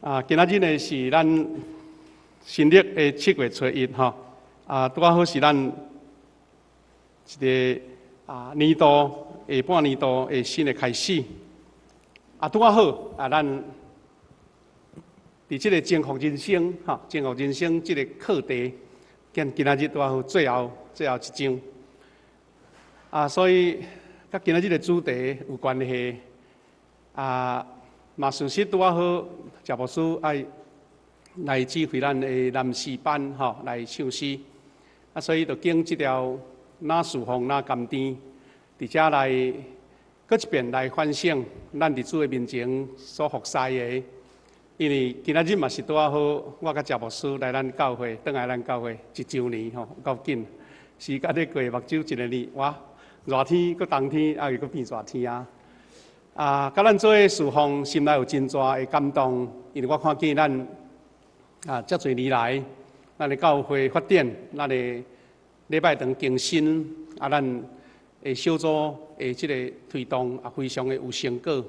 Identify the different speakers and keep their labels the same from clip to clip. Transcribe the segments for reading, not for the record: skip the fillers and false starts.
Speaker 1: 啊，今仔日呢是咱新曆的7月初1吼，啊，拄仔好是咱一个年度下半年度的新的開始。啊，拄仔好啊，咱佇這个征服人生吼，征服人生這个課題，今仔日拄仔好最後最後一章。啊，所以佮今仔日的主題有關係。啊，嘛事實拄仔好，謝牧師愛來指揮咱的男士班吼，來唱詩。啊，所以就經這條哪侍奉哪甘甜，佇遮來閣一遍來反省咱佇主的面前所服侍的。因為今仔日嘛是拄仔好，我佮謝牧師來咱教會，轉來咱教會一週年吼，夠緊。時間咧過，目睭一个年，哇！熱天閣冬天，啊又閣變熱天啊！啊，佮咱做伙侍奉，心內有真大的感動，因為我看見咱啊，遮濟年來，咱的教會發展，咱的禮拜堂更新，啊，咱的小組的這个推動也非常的有成果。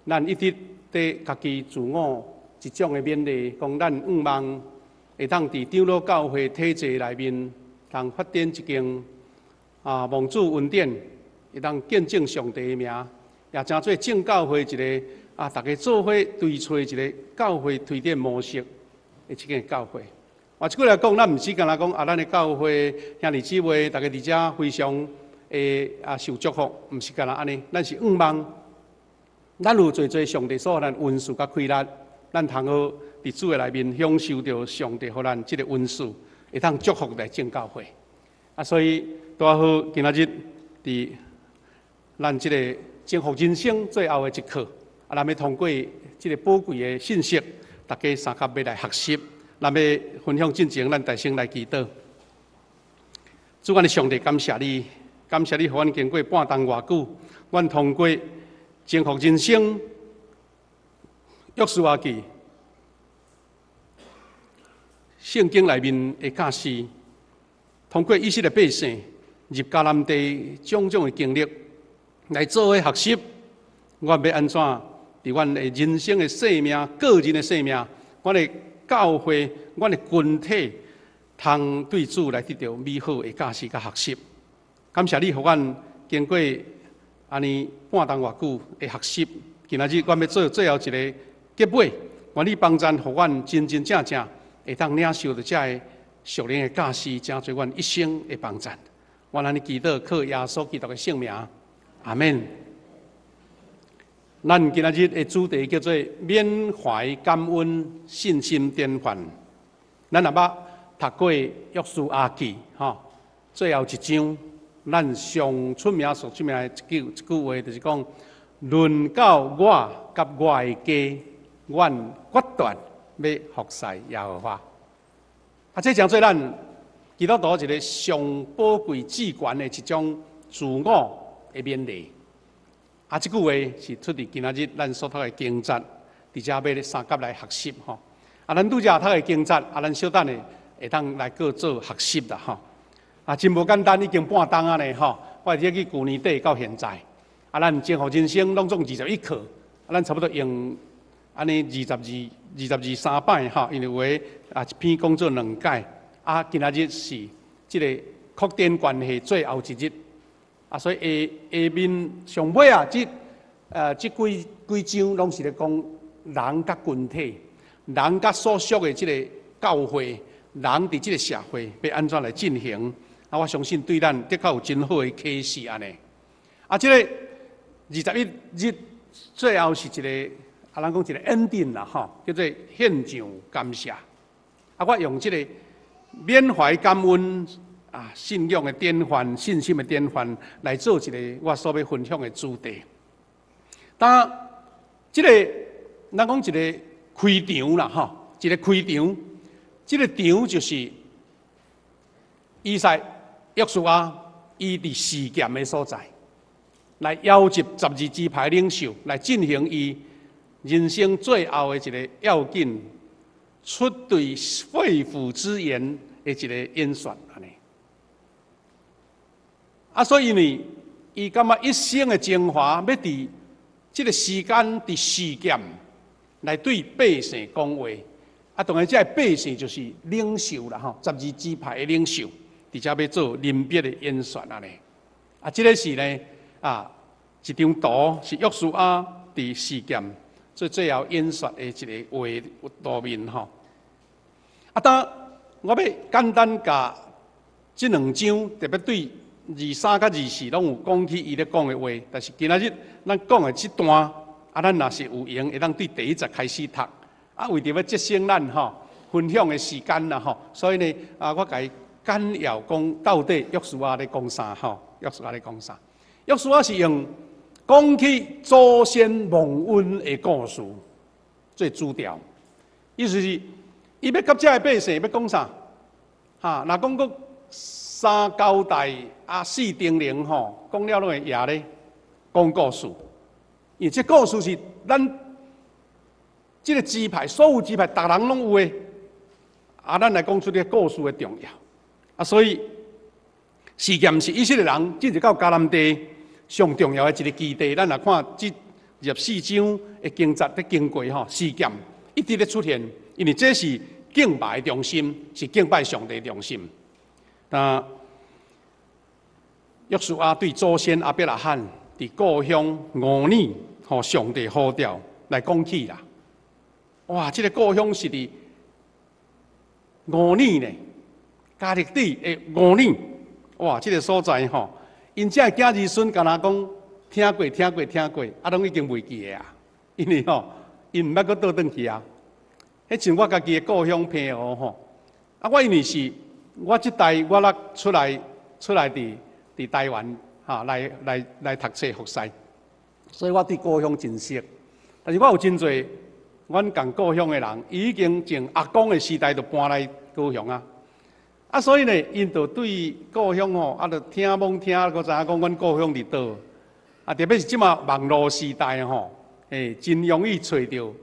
Speaker 1: 咱一直佇家己自我一種的勉勵，講咱向望會當佇長老教會體制內面，通發展一間蒙主恩典，會當見證上帝的名，也成做正教會一个大家做伙追揣一个教會推展模式的這間教會。換一句來講，咱毋是干焦講啊，咱的教會兄弟姊妹，大家佇遮非常的受祝福，毋是干焦按呢，咱是向望，咱有濟濟上帝所予咱恩賜佮氣力，咱通好佇主的內面享受著上帝予咱這个恩賜，會當祝福來正教會。啊，所以拄仔好今仔日佇咱這个征服人生最後的一課，啊，咱欲通過這个寶貴的信息，大家相佮欲來學習。咱欲分享進前，咱大聲來祈禱。主，阮的上帝，感謝你，感謝你，予阮經過半冬偌久，阮通過征服人生約書亞記聖經內面的教示，通過以色列百姓入迦南地種種的經歷，來做伙學習，阮欲按怎佇阮的人生的生命、個人的生命，阮的教會、阮的群體，通對主來得著美好的教示佮學習。感謝你，予阮經過按呢半冬偌久的學習，今仔日阮欲做最後一个結尾，願你幫贊，予阮真真正正會當領受著這个屬靈的教示，成做阮一生的幫贊。阮按呢祈禱，靠耶穌基督的聖名，阿們。咱今仔日的主題叫做緬懷感恩，信心典範。咱若捌讀過約書亞記，吼，最後一章，咱上出名、上出名的一句話，就是講：論到我佮我的家，阮決斷欲服侍耶和華。啊，這成做咱基督徒一个上寶貴至懸的一種自我的勉勵。啊，這句話是出佇今仔日咱所讀的經節，佇遮欲咧相佮來學習吼。啊，咱拄才讀的經節，啊，咱小等下會當來閣做學習啦吼。啊，真無簡單，已經半冬仔呢吼。我會記舊年底到現在，啊，咱征服人生攏總21課，啊，咱差不多用按呢二十二三擺吼，因為有的啊一篇講做兩擺，啊，今仔日是這个擴展關係最後一日。啊，所以下下面上尾啊，這幾幾章攏是咧講人佮群體，人佮所屬的這个教會，人佇這个社會欲按怎來進行？啊，我相信對咱的確有真好的啟示按呢。啊，這个21日最後是一个啊，咱講一个 ending 啦，吼，叫做獻上感謝。啊，我用這个緬懷感恩。啊，信仰的典範、信心的典範，來做一个我所欲分享的主題。當這个咱講一个開場啦，吼，一个開場，這个場就是以賽約書亞伊佇示劍的所在，來邀集十二支派領袖來進行伊人生最後的一个要緊出對肺腑之言的一个演說，按呢。啊，所以呢，伊感覺一生的精華，欲佇這个時間佇示劍來對百姓講話。啊，當然，這个百姓就是領袖啦，吼，12支派的領袖，佇遮欲做臨別的演說按呢。啊，這个是呢，啊，一張圖是約書亞佇示劍做最後演說的一个畫圖面吼。啊，當我欲簡單共這兩章，特別對二三佮二四攏有講起伊咧講的話，但是今仔日咱講的這段，啊，咱若是有閒，會當對第一節開始讀。啊，為著欲節省咱吼分享的時間啦吼，所以呢，啊，我共伊簡要講到底約書亞咧講啥吼？約書亞咧講啥？約書亞是用講起祖先蒙恩的故事做主調，意思是伊欲佮遮的百姓欲講啥？哈，若講閣三交代啊，四叮嚀吼，講了攏會攑咧講故事，因為這故事是咱這个支派，所有支派，逐人攏有的。啊，咱來講出這个故事的重要。啊，所以示劍是以色列人進入到迦南地上重要的一个基地。咱若看這24章的經節咧經過吼，示劍一直咧出現，因為這是敬拜的中心，是敬拜上帝的中心。那約書亞對祖先亞伯拉罕佇故鄉烏爾，予上帝呼召來講起啦。哇！這个故鄉是佇烏爾呢，迦勒底的烏爾。哇！這个所在吼，𪜶遮的囝兒孫敢若講聽過、聽過、聽過，啊，攏已經袂記得啊。因為吼，𪜶毋捌閣倒轉去啊。彼像我家己的故鄉澎湖吼，啊，我因為是我這代我才出來出來佇台灣哈來來來讀冊服侍，所以我對故鄉真熟。但是我有真濟阮仝故鄉的人，已經從阿公的時代就搬來高雄啊。啊，所以呢，𪜶就對故鄉吼，啊，就聽罔聽，閣知影講阮故鄉佇佗。啊，特別是這馬網路時代吼，欸，真容易揣著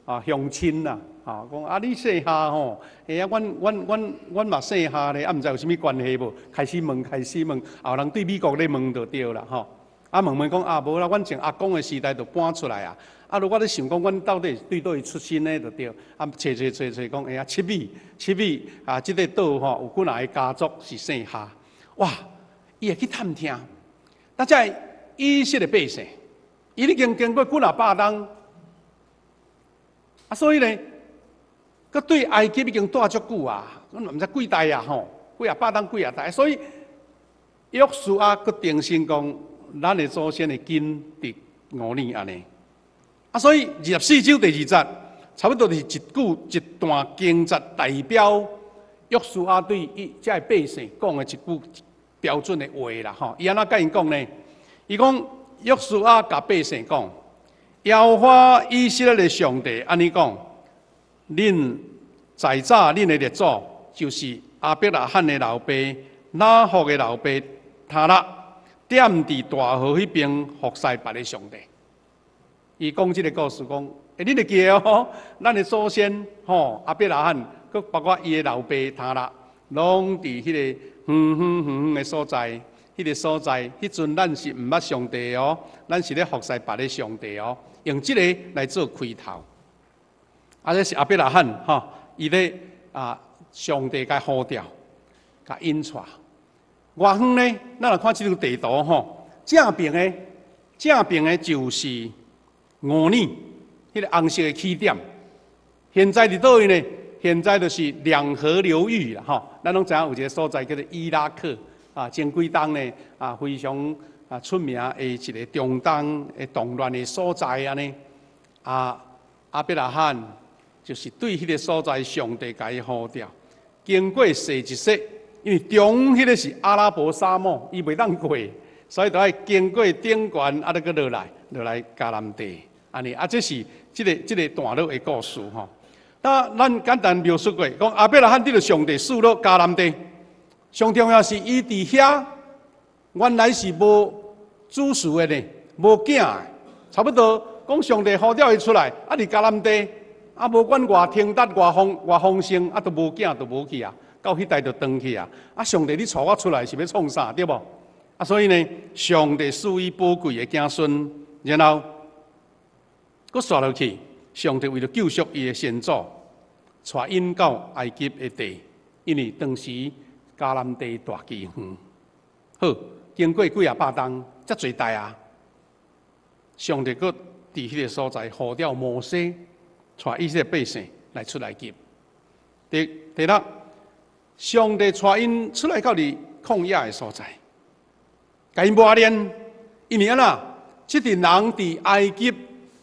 Speaker 1: 啊鄉親啦，吼，講啊你姓夏吼，欸啊，阮阮阮阮嘛姓夏咧，啊，毋知有啥物關係無？開始問，開始問，有人對美國咧問就對啦，吼。啊，問問講啊，無啦，阮從阿公的時代就搬出來啊。啊，如果你想講，阮到底是對佗位出身的，就對。啊，揣揣揣揣講，哎呀，七美七美啊，這个島吼有幾若个家族是姓夏。哇，伊會去探聽。啊，這以色列百姓，伊已經經過幾若百冬，啊，所以呢，閣對埃及已經蹛足久啊，阮毋知幾代啊吼，幾若百冬幾若代，所以約書亞閣重新講，咱的祖先的根佇烏爾按呢。啊，所以24章第二節，差不多就是一句一段經節，代表約書亞對伊遮的百姓講的一句標準的話啦，吼。伊按怎共𪜶講呢？伊講約書亞共百姓講，耶和華以色列的上帝按呢講，恁在早恁的列祖就是亞伯拉罕的老爸拿鶴的老爸他拉，踮佇大河彼邊服侍別个上帝。伊講這个故事講，欸，恁會記得哦？咱的祖先吼亞伯拉罕，閣包括伊的老爸他拉，攏佇彼个遠遠遠遠的所在，彼个所在，彼陣咱是毋捌上帝哦，咱是咧服侍別个上帝哦，用這个來做開頭。啊，這是亞伯拉罕吼，伊咧啊，上帝共呼召，共引帶。偌遠呢？咱來看這張地圖吼，正爿的，正爿的就是烏爾，彼个紅色的起點。現在佇佗位呢？現在就是兩河流域啦，吼。咱攏知影有一个所在叫做伊拉克，啊，前幾冬呢，啊，非常啊出名的一个中東的動亂的所在按呢。啊，亞伯拉罕就是對彼个所在，上帝共伊呼召，經過洗一洗，因為中彼个是阿拉伯沙漠，伊袂當過，所以就愛經過頂懸，啊，閣閣落來，落來迦南地，按呢，啊，這是這个段落的故事吼。那咱簡單描述過，講亞伯拉罕得著上帝賜予迦南地，上重要是伊佇遐原來是無子嗣的呢，無囝的，差不多講上帝呼召伊出來，啊，佇迦南地，啊，無管偌騰達、偌豐、偌豐盛，啊，都無囝就無去啊，到彼代就斷去啊。啊，上帝你帶我出來是欲創啥，對無？啊，所以呢，上帝賜予寶貴的子孫，然後閣紲落去，上帝為著救贖伊的先祖，帶𪜶到埃及的地，因為當時迦南地大饑荒。好，經過幾仔百冬，遮濟代啊，上帝閣佇彼个所在呼召摩西，帶以色列百姓來出埃及。第六，上帝帶𪜶出來到佇曠野的所在，共𪜶磨練，因為按怎？這陣人佇埃及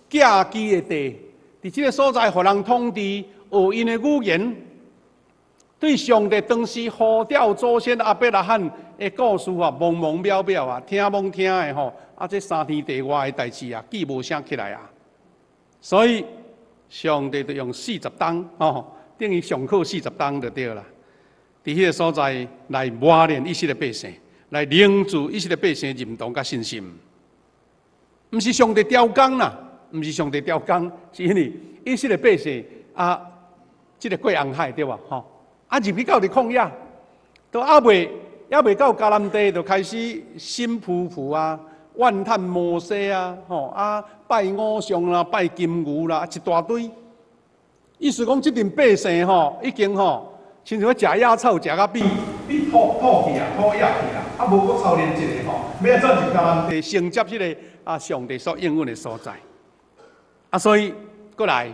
Speaker 1: 寄居的地，佇這个所在予人統治，學𪜶的語言，對上帝當時呼召祖先亞伯拉罕的故事啊，茫茫渺渺啊，聽罔聽的吼，啊，這三天地外的代誌啊，記無啥起來啊。所以上帝就用四十冬吼，等於上課四十冬就對啦。佇彼个所在來磨練以色列百姓，來凝聚以色列百姓認同佮信心。毋是上帝刁工啦，毋是上帝刁工，是因為以色列百姓啊，這个過紅海對無？吼，啊入去到佇曠野，都猶未到迦南地，就開始心浮浮啊，怨嘆摩西啊，吼啊拜偶像啦，拜金牛啦，一大堆。意思講，這陣百姓吼，已經吼，親像咧食野草，食甲比吐去啊，吐掖去啊，啊無閣操練一下吼，欲按怎入迦南地承接彼个啊上帝所應允的所在。啊，所以閣來，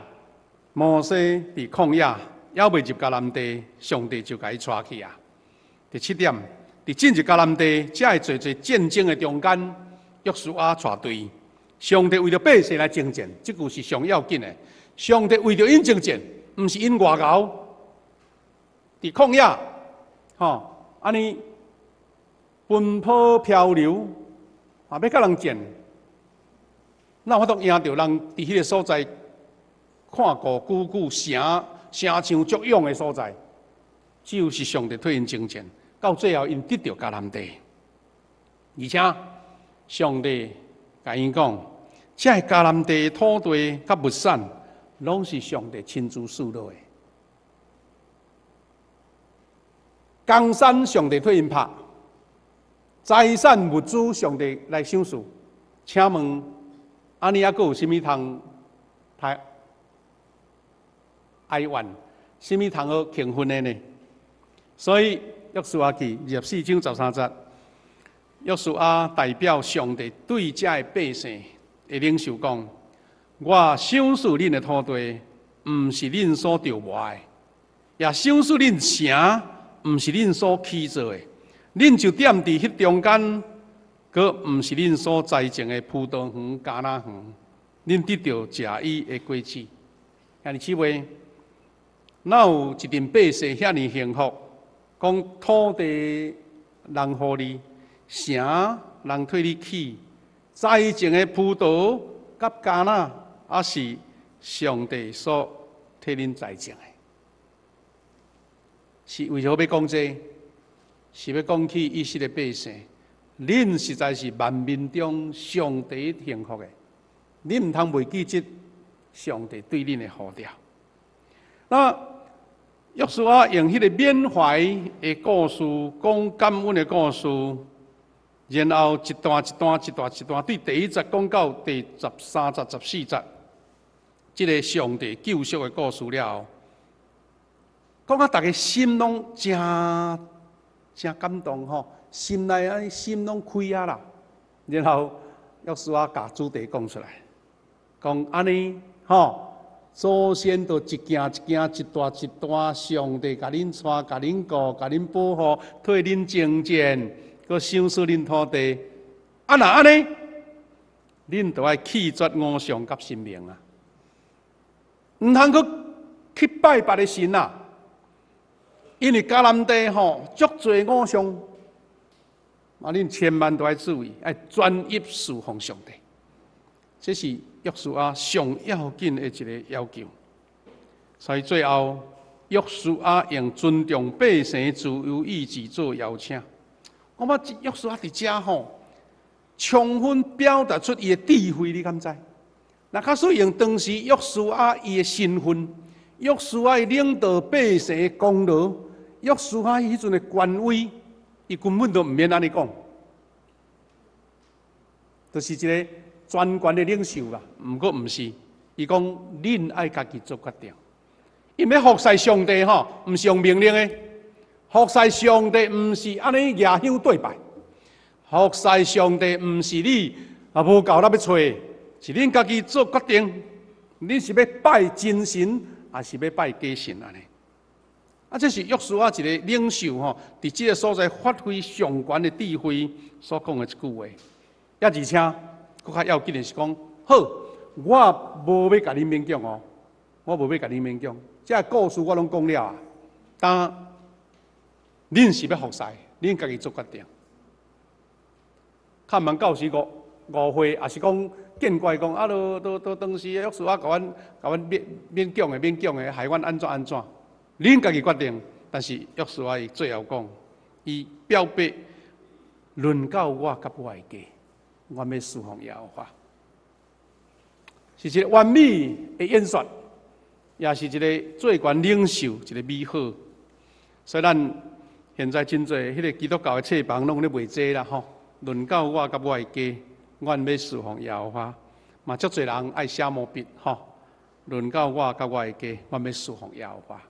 Speaker 1: 摩西佇曠野，猶未入迦南地，上帝就共伊帶去啊。第七點，佇進入迦南地，遮會濟濟戰爭的中間，約書亞帶隊，上帝為著百姓來征戰，這句是上要緊的。上帝為著𪜶征戰，毋是𪜶外𠢕。佇曠野，吼，按呢奔波漂流，啊，欲佮人戰，哪有法度贏著人？佇彼个所在，看顧久久城城牆足勇的所在，只有是上帝替𪜶征戰，到最後𪜶得著迦南地。而且上帝共𪜶講，這个迦南地土地佮物產，攏是上帝親自賜落的。江山上帝替𪜶拍，財產物資上帝來賞賜。請問，按呢猶閣有啥物通太哀怨？啥物通好興奮的呢？所以約書亞記24章13節，約書亞代表上帝對這个百姓的領袖講：我賞賜恁的土地，毋是恁所著磨的；也賞賜恁城，毋是恁所起造的。恁就踮佇彼中間，閣毋是恁所栽種的葡萄園、橄欖園，恁得著食伊的果子。兄弟姊妹，哪有一陣百姓遐爾幸福？講土地人予你，城人替你起，栽種的葡萄佮橄欖，也是上帝所替恁栽種的。是為何欲講這個？是欲講起以色列百姓，恁實在是萬民中上第一幸福的。恁毋通袂記得上帝對恁的呼召。那約書亞用彼个緬懷的故事，講感恩的故事，然後一段一段、一段一段，對第一節講到第13節、14節，這个上帝救贖的故事了後，講甲逐家心攏誠誠感動吼，心內按呢心攏開啊啦。然後約書亞共主題講出來，講按呢吼。祖先都一件一件、一段一段，上帝共恁帶、共恁顧、共恁保護，替恁征戰，閣賞賜恁土地。啊，若按呢，恁就愛棄絕偶像佮神明啊，毋通閣去拜別个神啊！因為迦南地吼足濟偶像，啊，恁千萬都愛注意，愛專一事奉上帝。這是約書亞上要緊的一个要求。所以最後，約書亞用尊重百姓自由意志做邀請。我感覺約書亞佇遮吼，充分表達出伊的智慧，你敢知？若假使用當時約書亞伊的身份，約書亞領導百姓的功勞，約書亞彼陣的權威，伊根本都毋免按呢講，就是一个專權的領袖啦。毋過毋是，伊講恁愛家己做決定。𪜶欲服侍上帝吼，毋是用命令的，服侍上帝毋是按呢舉香對拜，服侍上帝毋是你啊無夠力欲揣，是恁家己做決定。恁是欲拜真神，抑是欲拜假神按呢？啊，這是約書亞一個領袖吼，佇這个所在發揮上懸的智慧所講的一句話。抑而且，閣較要緊的是講，好，我無欲共恁勉強哦，我無欲共恁勉強。這个故事我攏講了啊，但恁是欲服侍，恁家己做決定。較毋通到時誤會，抑是講見怪講啊，都當時約書亞共阮勉強的勉強的，害阮按怎按怎。恁家己決定，但是約書亞伊最後講，伊表白論到我佮我的家，阮欲事奉耶和華，是一个完美的演說，也是一个最懸領袖一个美好。所以咱現在真濟彼个基督教的冊房攏咧賣這啦吼。論到我佮我的家，阮欲事奉耶和華，嘛足濟人愛寫毛筆吼。論到我佮我的家，阮欲事奉耶和華。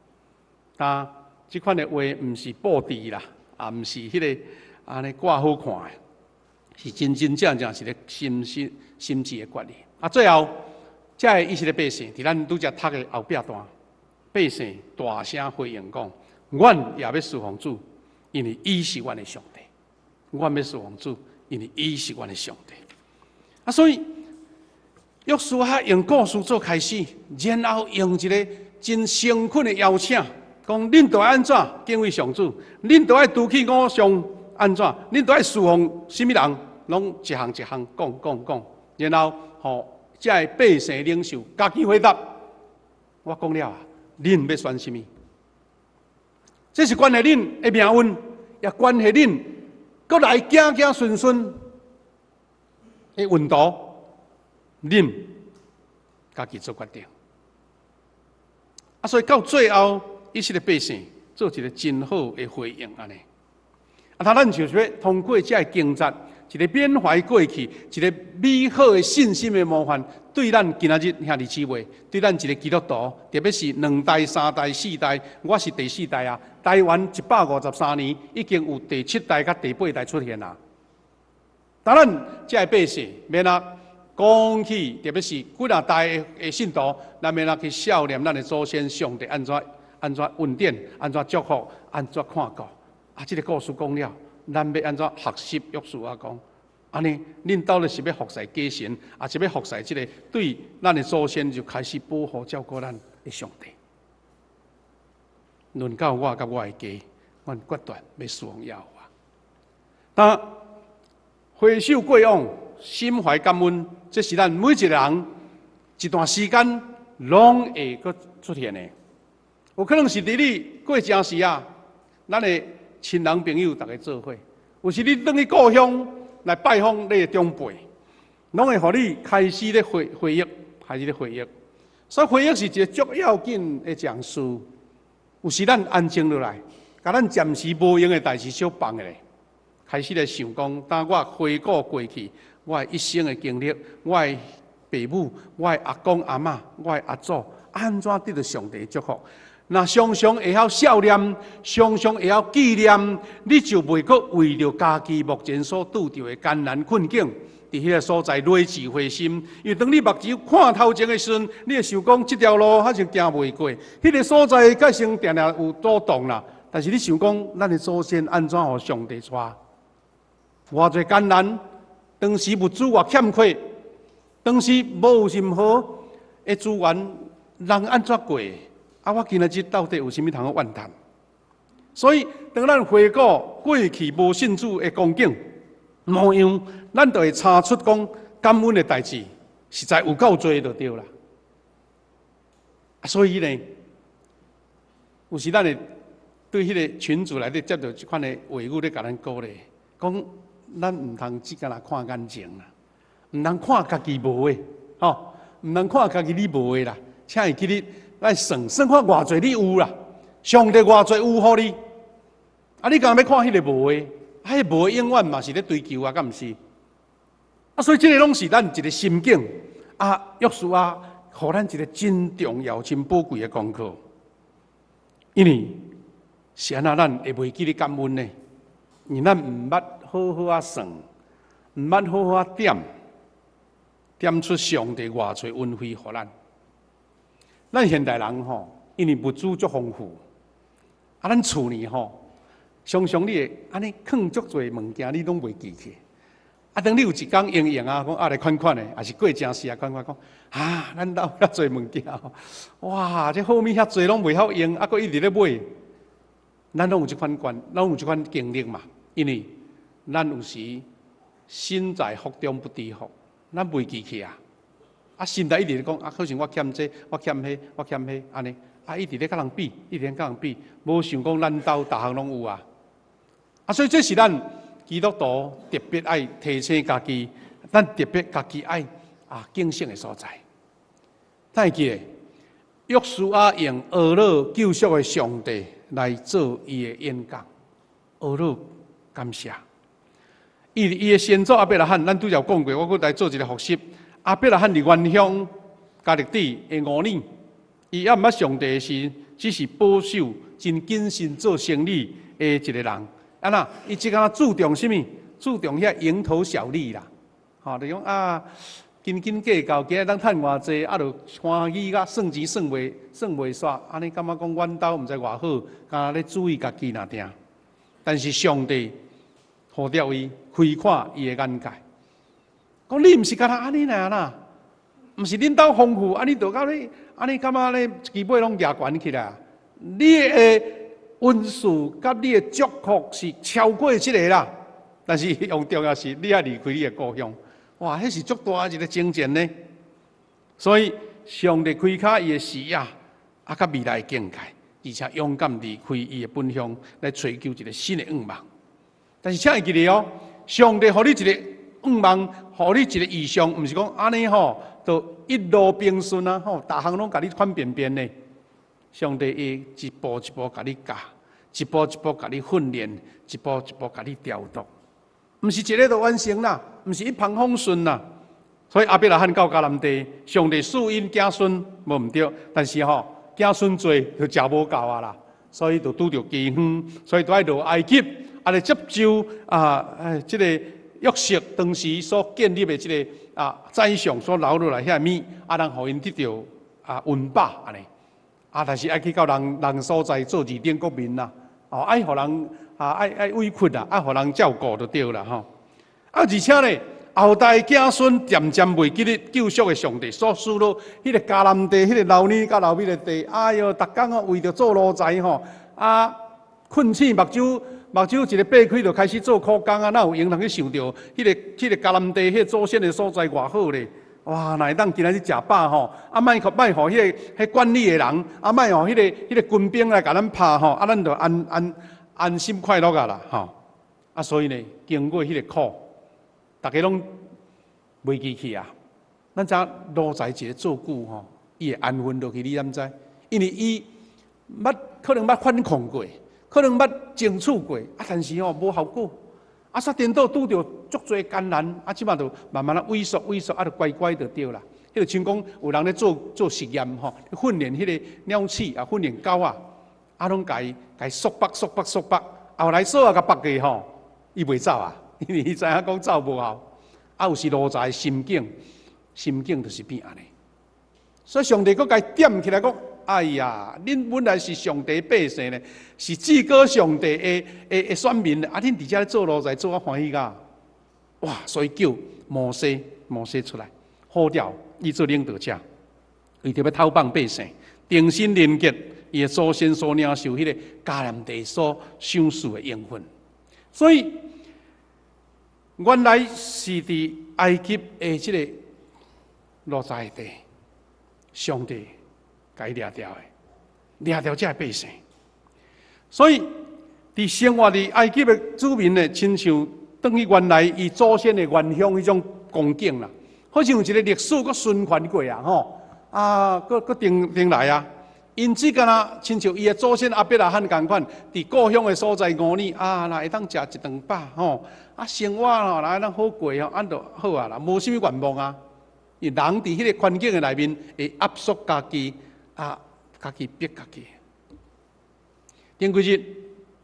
Speaker 1: 但這款的話毋是布置啦，也毋是彼个按呢掛好看的，是真真正正是咧心心心志的決議。啊，最後，這个以色列百姓，佇咱拄才讀的後壁段，百姓大聲回應講：阮也欲事奉主，因為伊是阮的上帝。阮欲事奉主，因為伊是阮的上帝。啊，所以約書亞用故事做開始，然後用一个真誠懇的邀請。講恁著愛按怎敬畏上主，恁著愛除去偶像按怎，恁著愛事奉啥物人，攏一項一項講講講，然後予這个百姓領袖家己回答。我講了啊，恁欲選啥物？這是關係恁的命運，也關係恁閣來子子孫孫的運途，恁家己做決定。啊，所以到最後，以色列百姓做一個真好的回應，按呢。啊，他咱就是欲通過這个經節，一个緬懷過去，一个美好的信心的模範，對咱今仔日兄弟姊妹，對咱一个基督徒，特別是兩代、三代、四代，我是第四代啊。台灣153年已經有第七代佮第八代出現啦。當咱這个百姓免啊講起，特別是幾若代的信徒，咱免啊去數念咱的祖先上帝按怎按怎恩典，按怎祝福，按怎看顧。啊，這个故事講了，咱欲按怎學習約書亞講？按呢，恁到底是欲服侍假神，抑是欲服侍這个對咱的祖先就開始保護照顧咱的上帝？論到我佮我的家，阮決斷欲事奉耶和華。但回首過往，心懷感恩，這是咱每一個人一段時間攏會閣出現的。有可能是佇你過程時啊，咱的親人朋友逐家做伙；有時你轉去故鄉來拜訪你的長輩，攏會予你開始咧回憶，開始咧回憶。所以回憶是一个足要緊的一項事。有時咱安靜落來，共咱暫時無閒的代誌小放下，開始來想講，當我回顧過去，我的一生的經歷，我的爸母、我的阿公阿嬤、我的阿祖，按怎得著上帝祝福？若常常會曉數念，常常會曉紀念，你就袂閣為著家己目前所拄著的艱難困境，佇彼个所在累志灰心。因為當你目睭看頭前的時陣，你會想講，這條路還是行袂過，彼个所在較先定定有阻擋啦。但是你想講，咱的祖先按怎予上帝帶？偌濟艱難，當時物資偌欠缺，當時無任何的資源，人按怎過？啊！我今仔日到底有啥物通好怨嘆？所以，當咱回顧過去無信主的光景模樣，咱就會查出講感恩的代誌，實在有夠濟就對啦。啊，所以呢，有時咱會對彼个群組內底接著這款的話語咧，共咱鼓勵，講咱毋通只干焦看眼前啦，毋通看家己無的，吼，毋通看家己你無的啦，請會記得來算算看偌濟你有啦，上帝偌濟有予你，啊，你敢欲看彼个無的？啊，彼个無的永遠嘛是咧追求啊，敢毋是？啊，所以這个攏是咱一个心境。啊，約書亞，予咱一个真重要、真寶貴的功課。因為是按怎咱會袂記得感恩呢？因為咱毋捌好好仔算，毋捌好好仔點，點出上帝偌濟恩惠予咱。咱現代人吼，因為物資足豐富，啊，咱厝裡吼，常常你會按呢囥足濟物件，你攏袂記起。啊，當你有一工閒閒啊，講啊來看看咧，抑是過誠時啊看看講，啊，咱兜遐濟物件，哇，這好物遐濟攏袂曉用，啊，閣一直咧買。咱攏有這款觀，攏有這款經歷嘛。因為咱有時身在福中不知福，咱袂記起啊。啊，心內一直咧講，啊，好像我欠這，我欠彼，我欠彼，按呢，啊，一直咧佮人比，一直咧佮人比，無想講咱兜逐項攏有啊。啊，所以這是咱基督徒特別愛提醒家己，咱特別家己愛啊警醒的所在。咱會記得，約書亞用呵咾救贖的上帝來做伊的演講，呵咾感謝。伊伊的先祖亞伯拉罕，咱拄才有講過，我閣來做一個複習。亞伯拉罕佇原鄉迦勒底的吾珥，伊猶毋捌上帝的時，只是保守、真謹慎做生意的一個人。啊那，伊只敢注重啥物？注重遐蠅頭小利啦。吼，就講啊，斤斤計較，今日當趁偌濟，啊，就歡喜甲算錢算袂煞，按呢感覺講阮兜毋知偌好，敢若咧注意家己爾定。但是上帝呼召伊，開闊伊的眼界，講你毋是干焦按呢爾啦，毋是恁兜豐富，啊你就甲你，按呢感覺咧一支尾攏舉懸起來，你的恩賜佮你的祝福是超過這個啦。但是上重要是，你愛離開你的故鄉，哇，彼是足大一個征戰呢。所以上帝開啟伊的視野，啊，佮未來的境界，而且勇敢離開伊的本鄉，來追求一個新的願望。但是請會記得哦，上帝予你一個願望，予你一個異象，毋是講按呢吼，就一路平順啊，吼，逐項攏共你款便便的。上帝會一步一步共你教，一步一步共你訓練，一步一步共你調度，毋是一个就完成啦，毋是一帆風順啦。所以亞伯拉罕到迦南地，上帝賜𪜶子孫無毋對，但是吼子孫濟就食無夠啊啦，所以就拄著饑荒，所以都愛落埃及，啊來接受啊，哎，這個約瑟當時所建立的這個啊宰相所留落來遐物，啊，人予𪜶得著啊溫飽按呢，啊，但是愛去到人人所在做二等國民啦，哦，愛予人啊愛愛委屈啦，愛予人照顧就對啦吼。啊，而且咧，後代子孫漸漸袂記得救贖的上帝所賜落彼個迦南地，彼個老奶佮老母的地，哎喲，逐工哦為著做奴才吼，啊，困醒目睭目睭一个擘開就開始做苦工啊，哪有閒通去想著彼個迦南地彼個祖先的所在偌好咧？哇！若會當今仔日食飽吼，啊，莫予莫予彼個彼管理的人，啊，莫予彼個軍兵來共咱拍吼，啊，咱就安安安心快樂啊啦吼。啊，所以呢，經過彼個苦，逐家攏袂記去啊！咱知影奴才一个做久吼，伊會安分落去，你敢知？因為伊捌可能捌反抗過，可能捌爭取過，啊，但是吼無效果，啊，煞顛倒拄著足濟艱難，啊，這馬就慢慢仔萎縮萎縮，啊，就乖乖就對啦。彼個像講有人咧做做實驗吼，訓練彼個鳥鼠啊，訓練狗仔，啊，攏共伊共伊束縛束縛束縛，後來索仔共縛過吼，伊袂走啊，因為伊知影講走無效。啊，有時奴才心境，心境就是變按呢。所以上帝閣共伊點起來講：哎呀，恁本來是上帝百姓呢，是至高上帝的的的選民，啊，恁佇遮咧做奴才做啊歡喜甲，哇！所以叫摩西，摩西出來，呼召伊做領導者，為著欲討放百姓，重新連結伊的祖先所領受彼個迦南地所賞賜的應許。所以原來是佇埃及的這個奴才地，上帝共伊掠著的，掠著這个百姓。所以，佇生活佇埃及的子民呢，親像轉去原來伊祖先的原鄉彼種光景啦，好像有一個歷史閣循環過啊，吼啊，閣閣轉轉來啊。𪜶只敢若親像伊的祖先亞伯拉罕仝款，佇故鄉的所在吾珥啊，若會當食一頓飽吼，啊生活吼，若會當好過吼，按就好啊啦，無啥物願望啊。因人佇彼个環境的內面會壓縮家己，啊，家己逼家己。頂幾日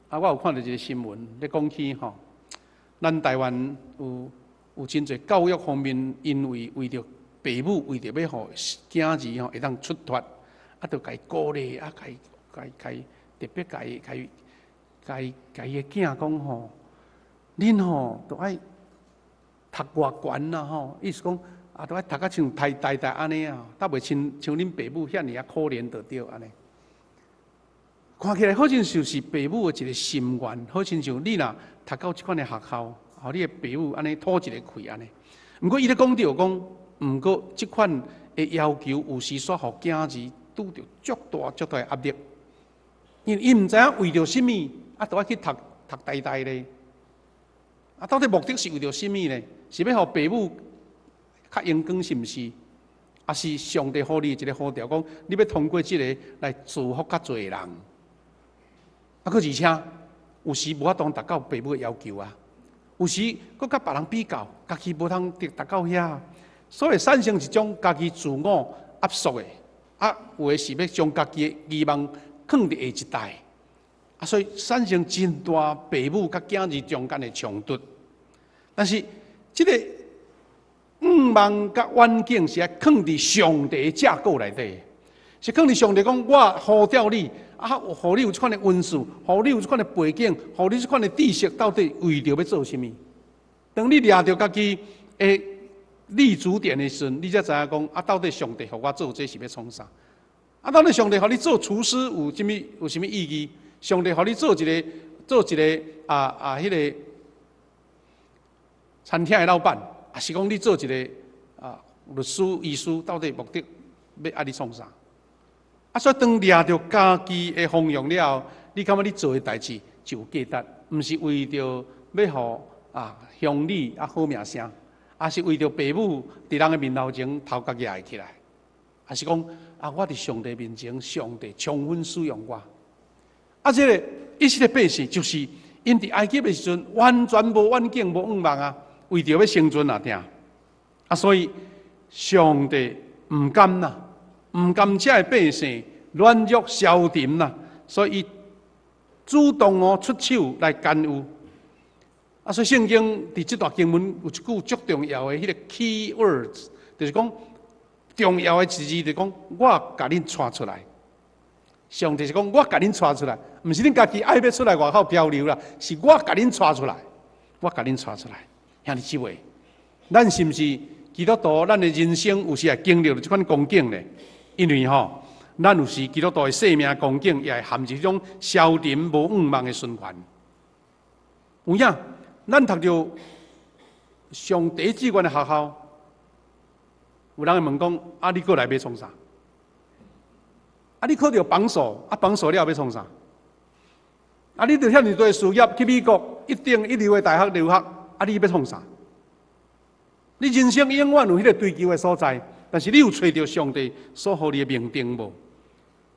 Speaker 1: 啊，我有看著一个新聞咧講起吼，咱台灣有真濟教育方面，因為為著爸母為著欲予囝兒吼會當出脫，啊，就共伊鼓勵，啊，共伊共共特別共伊共伊共共伊的囝講吼，恁吼著愛讀偌懸啦吼，意思講啊，著愛讀甲像台大大按呢啊，才袂親像恁爸母遐爾仔可憐就對按呢。看起來好親像是爸母的一个心願，好親像你若讀到這款的學校，予你的爸母按呢吐一个氣按呢。毋過伊咧講著講，毋過這款的要求有時煞予囝兒拄著足大足大的壓力，因為伊毋知影為著啥物，啊，著愛去讀讀台大咧。啊，到底目的是為著啥物呢？是欲予爸母較榮光是毋是？抑是上帝予你一个呼召，講你欲通過這个來祝福較濟人？啊，閣而且有時無法度達到爸母的要求啊，有時閣佮別人比較，家己無通達到遐，所以產生一種家己自我壓縮的，啊，有的是欲將家己的期望囥佇下一代，啊，所以產生真大爸母佮囝兒中間的衝突。但是這个願望佮遠景是愛囥佇上帝的架構內底，是囥佇上帝講，我呼召你，啊，予你有這款的恩賜，予你有這款的背景，予你這款的知識，到底為著欲做啥物？當你掠著家己的立足點的時陣，你才知影講，啊，到底上帝予我做這是欲創啥？啊，到底上帝予你做廚師有啥物有啥物意義？上帝予你做一个彼个餐廳的老闆，抑是講你做一个律師、醫師，到底目的欲愛你創啥？啊，所以當掠著家己的方向了後，你感覺你做的代誌就有價值，毋是為著欲予鄉里啊好名聲，抑是為著爸母佇人的面頭前頭殼舉起來，抑是講啊，我佇上帝面前，上帝充分使用我。啊，這个以色列百姓就是𪜶佇埃及的時陣，完全無遠景、無願望啊，為著欲生存啊，定啊，所以上帝毋甘啦，毋甘這个百姓軟弱消沉啦，所以伊主動哦出手來干預。啊，所以聖經佇這段經文有一句足重要的彼个 key words，就是講重要的一字，就是講我共恁帶出來。上帝是講我共恁帶出來，毋是恁家己愛欲出來外口漂流啦，是我共恁帶出來，我共恁帶出來。兄弟姊妹，咱是毋是基督徒？咱的人生有時會經歷著這款光景咧？因為吼，咱有時基督徒的生命光景也會陷入這種消沉無願望的循環。有影，咱讀著上第一志願的學校，有人會問講：啊，你過來欲創啥？啊，你考著榜首，啊，榜首了欲創啥？啊，你著遐爾濟事業去美國一等一流的大學留學，啊，你欲創啥？你人生永遠有彼个追求的所在，但是你有揣著上帝所予你的命定無？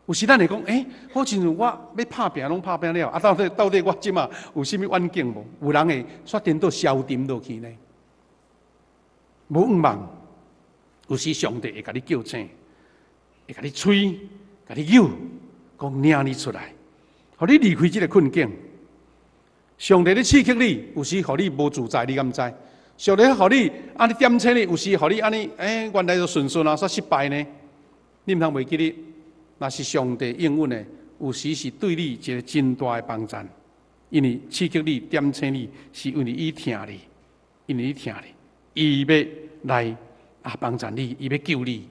Speaker 1: 有時咱會講，欸，好親像我欲拍拚攏拍拚了，啊，到底我這馬有啥物遠景無？有人會煞顛倒消沉落去呢？無願望，有時上帝會共你叫醒，會共你催，共你扭，講領你出來，予你離開這个困境。上帝咧刺激你，有時予你無自在，你敢知？上帝予你按呢點醒你，有時予你按呢，欸，原來就順順啊，煞失敗呢？你毋通袂記得，若是上帝應允的，有時是對你一个真大的幫贊，因為刺激你、點醒你，是因為伊疼你，因為伊疼你，伊欲來幫贊你，伊欲救你。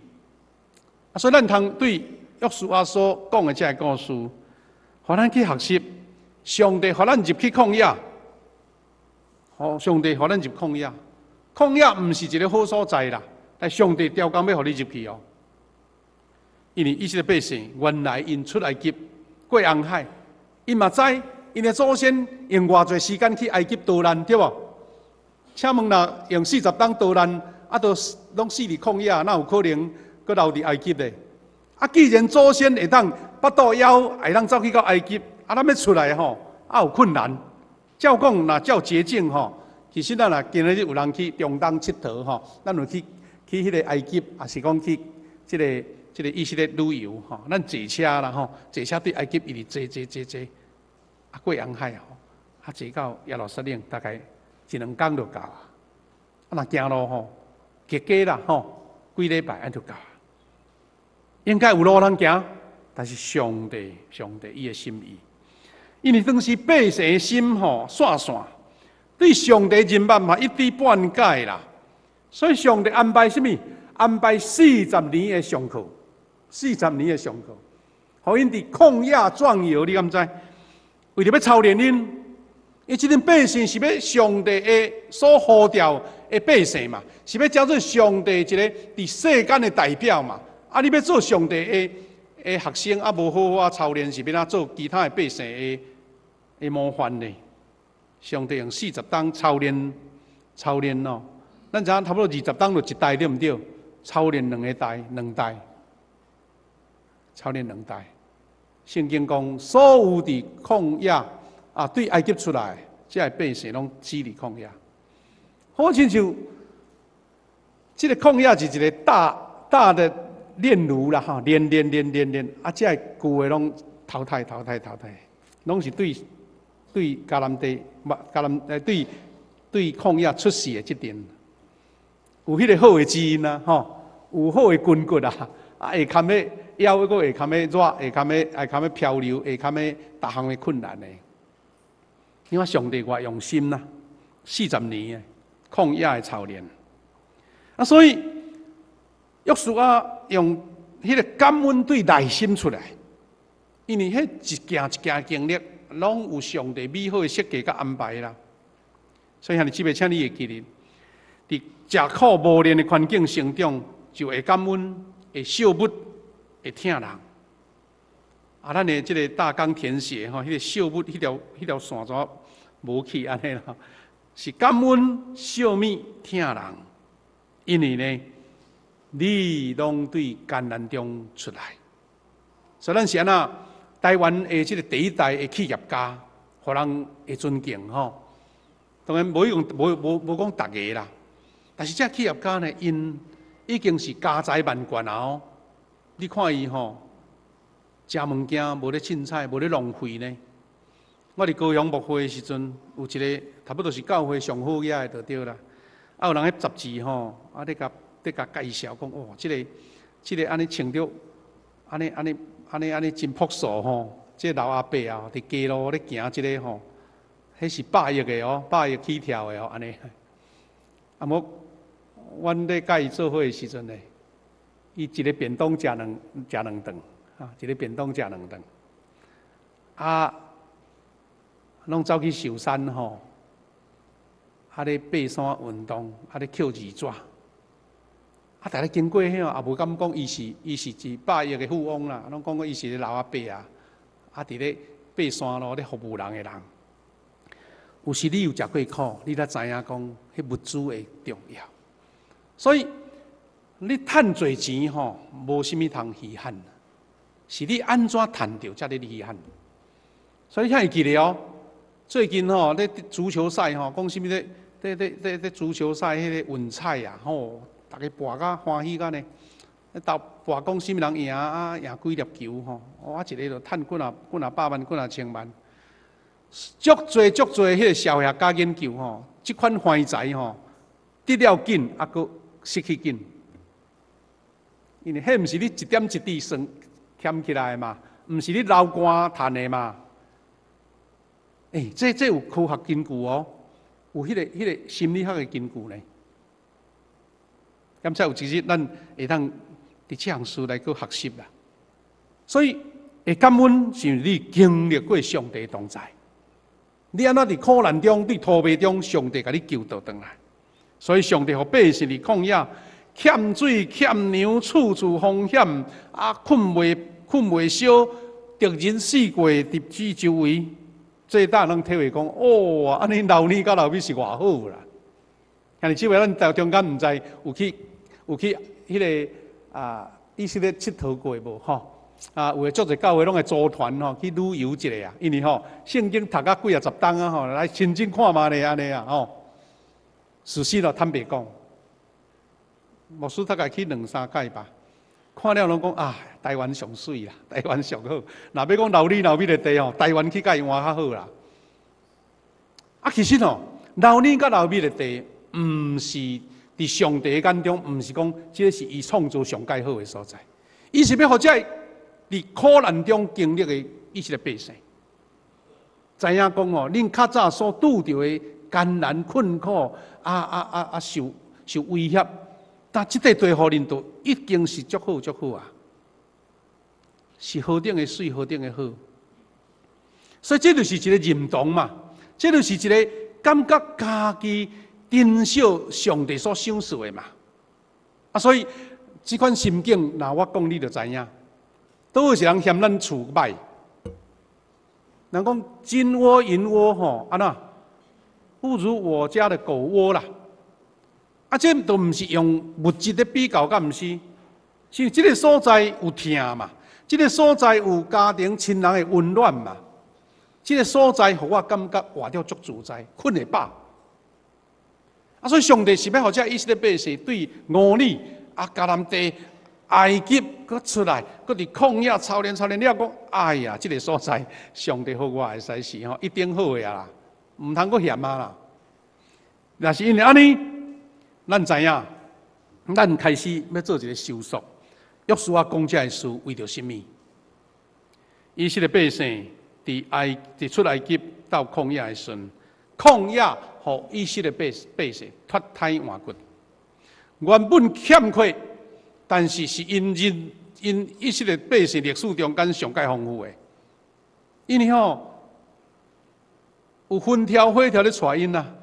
Speaker 1: 啊，所以咱通對約書亞所講的這个故事，予咱去學習，上帝予咱入去曠野，予上帝予咱入曠野，曠野毋是一个好所在啦，但上帝刁工欲予你入去哦。因為以色列百姓原來𪜶出埃及過紅海，𪜶嘛知𪜶的祖先用偌濟時間去埃及逃難，對無？請問若用40冬逃難，啊，都攏死佇曠野，哪有可能閣留佇埃及咧？啊，既然祖先會當腹肚枵，會當走去到埃及，啊，咱欲出來吼，啊有困難。照講，若照捷徑吼，其實咱若今仔日有人去中東𨑨迌吼，咱有去去彼个埃及，抑是講去這個以色列旅遊吼，咱坐車啦吼，坐車對埃及一直坐坐坐坐，啊過紅海吼，啊坐到耶路撒冷大概一兩工就到啊。啊若行路吼，極加啦吼，幾禮拜按就到。應該有路通行，但是上帝上帝伊的心意，因為當時百姓的心吼散散，對上帝認捌嘛一知半解啦，所以上帝安排啥物？安排四十年的上課，四十年的上課，予𪜶佇曠野轉遊，你敢知？為著欲操練𪜶，伊這陣百姓是欲上帝的所呼召的百姓嘛，是欲成做上帝一个佇世間的代表嘛。啊，你欲做上帝的學生，啊，無好好仔操練，是欲按怎做其他的百姓的模範呢？上帝用四十冬操練操練哦，咱知影差不多20冬就一代對毋對？操練兩個代，兩代，操練兩代。聖經講，所有佇曠野啊，對埃及出來，這个百姓攏死佇曠野。好親像這个曠野是一個大大的煉爐啦，吼，煉煉煉煉煉，啊，這个舊的攏淘汰淘汰淘汰，攏是對對迦南地，迦南對對曠野出世的這陣，有彼个好的基因啊，吼，有好的筋骨啊，啊會堪咧枵，閣會堪咧熱，會堪咧會堪咧漂流，會堪咧逐項的困難的。你看上帝偌用心啦，四十年的曠野的操練，啊，所以約書亞用彼个感恩對內心出來，因為彼一件一件經歷，攏有上帝美好的設計佮安排啦。所以兄弟姊妹，請你會記得，佇食苦磨練的環境成長，就會感恩，會惜物，會疼人。啊，咱的這个大綱填寫吼，彼个惜物，彼條線怎無去按呢啦？是感恩、惜物、疼人。因為呢，你攏對艱難中出來。所以咱是按怎？台灣的這个第一代的企業家，予人會尊敬吼。當然無用，無講逐个啦。但是這企業家呢，𪜶已經是家財萬貫啊！哦，你看伊吼，食物件無咧凊彩，無咧浪費呢。我佇高雄牧會的時陣，有一个差不多是教會上好額的就對啦。啊，有人彼雜誌吼，啊，咧共介紹講，哦，這個按呢穿著，按呢按呢按呢按呢真樸素吼。這个老阿伯啊，佇街路咧行這个吼，彼是百億的哦，百億起跳的哦，按呢。啊，無，阮咧佮伊做伙的時陣呢，伊一个便當食兩頓，啊，一个便當食兩頓，啊，攏走去壽山吼，啊咧爬山運動，啊咧抾字紙，啊，逐个經過彼也無敢講伊是一百億的富翁啦，攏講講伊是个老阿伯啊，啊，佇咧爬山路咧服務人的人。有時你有食過苦，你才知影講彼物資的重要。所以你趁濟錢吼，無啥物通稀罕，是你按怎趁著才咧稀罕。所以請會記得哦，最近吼咧足球賽吼，講啥物咧？咧足球賽彼个運彩啊，吼，逐个博甲歡喜甲呢。鬥博講啥物人贏啊？贏幾粒球吼？我一个就趁幾若幾若百萬、幾若千萬。足濟足濟，彼个社會學家研究吼，這款橫財吼，得了緊，啊，閣失去緊。因為彼毋是你一點一滴算儉起來的嘛，毋是你流汗趁的嘛。欸，這有科學根據哦，有彼個心理學的根據呢。敢才有一日，咱會當佇這項事來閣學習啦。所以會感恩是你經歷過上帝同在。你按怎佇苦難中、佇塗迷中，上帝共你救倒轉來。所以上帝予百姓佇曠野欠水欠糧，處處風險，啊，睏袂燒，敵人四過佇四周圍，這大攏體會講，哦，按呢流奶佮流蜜是偌好啦。兄弟姊妹，咱台中間毋知有去彼个啊，以色列𨑨迌過無吼？啊，有的足濟教會攏會組團吼去旅遊一下啊，因為吼聖經讀甲幾仔十冬啊吼，來親身看覓咧按呢啊吼。事實咯，坦白講，牧師大概去兩三擺吧，看了攏講啊，台灣上媠啦，台灣上好。若欲講流奶流蜜的地吼，台灣去共伊換較好啦。啊，其實吼，流奶佮流蜜的地，毋是佇上帝眼中，毋是講這个是伊創造上蓋好的所在。伊是欲予這个佇苦難中經歷的以色列百姓，知影講吼，恁較早所拄著的艱難困苦，受威脅，但這塊地予恁都已經是足好足好啊，是何等的媠，何等的好。所以這就是一個認同嘛，這就是一個感覺家己珍惜上帝所賞賜的嘛。啊，所以這款心境，若我講你就知影，佗位一人嫌咱厝䆀？人講金窩銀窩吼，按怎不如我家的狗窩啦。啊，這都毋是用物質的比較，敢毋是？是這个所在有疼嘛？這个所在有家庭親人的溫暖嘛？這个所在予我感覺活著足自在，睏會飽。啊，所以上帝是欲予這以色列百姓對牛奶啊，迦南地、埃及閣出來，閣佇曠野操練操練了，講哎呀，這个所在上帝予我會使是吼一定好的啊啦，毋通閣嫌啊啦。若是因為按呢，咱知影，咱開始欲做一个思索。約書亞講這个事為著啥物？以色列百姓佇出埃及到曠野的時陣，曠野予以色列百姓脫胎換骨。原本欠缺，但是是𪜶人𪜶以色列百姓歷史中間上蓋豐富的。因為吼有風柱火柱咧帶𪜶啊，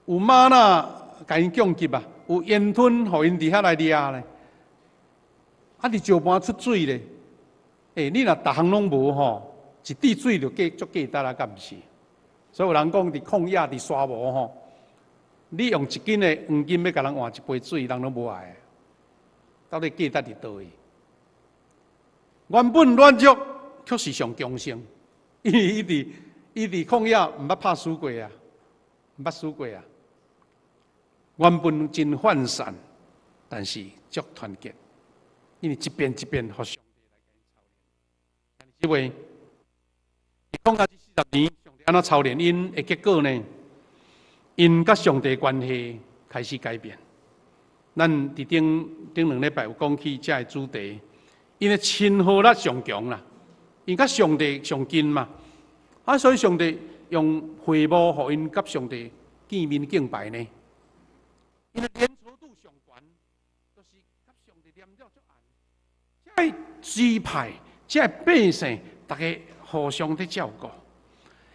Speaker 1: 有嗎哪共𪜶供給啊，有煙吞予𪜶佇遐來掠咧。啊！佇石盤出水咧，欸，你若逐項攏無吼，一滴水就價足價值啊，敢毋是？所以有人講佇曠野佇沙漠吼，你用一斤的黃金欲共人換一杯水，人攏無愛。到底價值佇佗位？原本軟弱，卻是上強盛，因為伊佇曠野毋捌拍輸過啊，毋捌輸過啊。原本真渙散，但是足團結。因為一遍一遍予上帝來共𪜶操練。這位，講到這四十年，上帝按怎操練𪜶的結果呢？𪜶佮上帝關係開始改變。咱佇頂頂兩禮拜有講起這个主題，𪜶的親和力上強啦，𪜶佮上帝上近嘛，啊，所以上帝用會幕予𪜶佮上帝見面敬拜呢。𪜶的連著度上懸，就是佮上帝連了足絚。這个支派，這个百姓，逐家互相咧照顧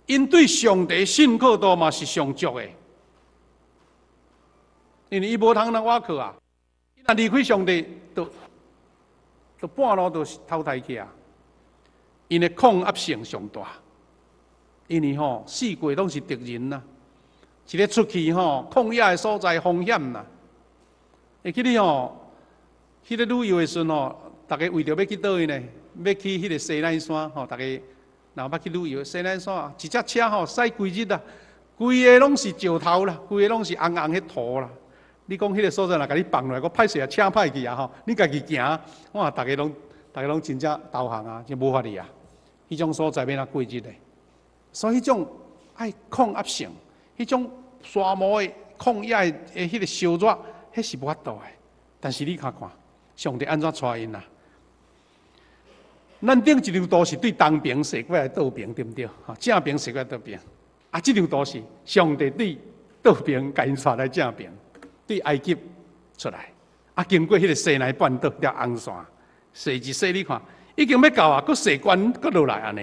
Speaker 1: ，𪜶對上帝信靠度嘛是上足的。因為伊無通通倚靠啊，伊若離開上帝，就半路就淘汰去啊。𪜶的抗壓性上大，因為吼四界攏是敵人啊，一个出去吼曠野的所在風險啦。會記你吼，彼个旅遊的時陣吼，逐家為著欲去佗位呢？欲去彼个西奈山吼，逐家若捌去旅遊，西奈山一隻車吼駛規日啊，規个攏是石頭啦，規个攏是紅紅彼土啦。你講彼个所在若共你放落來，閣歹勢啊，車歹去啊吼！你家己行，哇，逐家攏真正投降啊，真無法哩啊！彼種所在欲按怎過日的？所以彼種愛抗壓性，彼種沙漠的曠野的彼個燒熱，彼是無法度的。但是你看看，上帝按怎帶𪜶啊？咱頂一張圖是對東爿踅過來倒爿，對毋對？吼，正爿踅過來倒爿。啊，這張圖是上帝對倒爿共𪜶帶來正爿。對埃及出來，啊，經過彼个西奈半島條紅線，踅一踅你看，已經欲到啊，閣踅懸，閣落來按呢，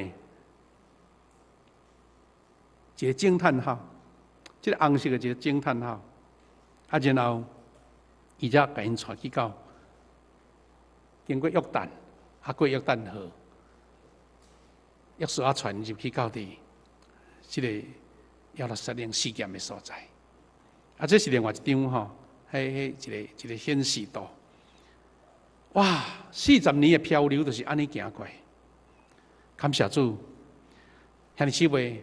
Speaker 1: 一个驚嘆號，這个紅色的一个驚嘆號，啊，然後伊才共𪜶帶去到經過約旦，啊，過約旦河，約書亞傳入去到佇這个耶路撒冷示劍的所在。啊，這是另外一張吼，彼彼一个一個顯示圖。哇，四十年的漂流就是按呢行過來。感謝主，兄弟姊妹，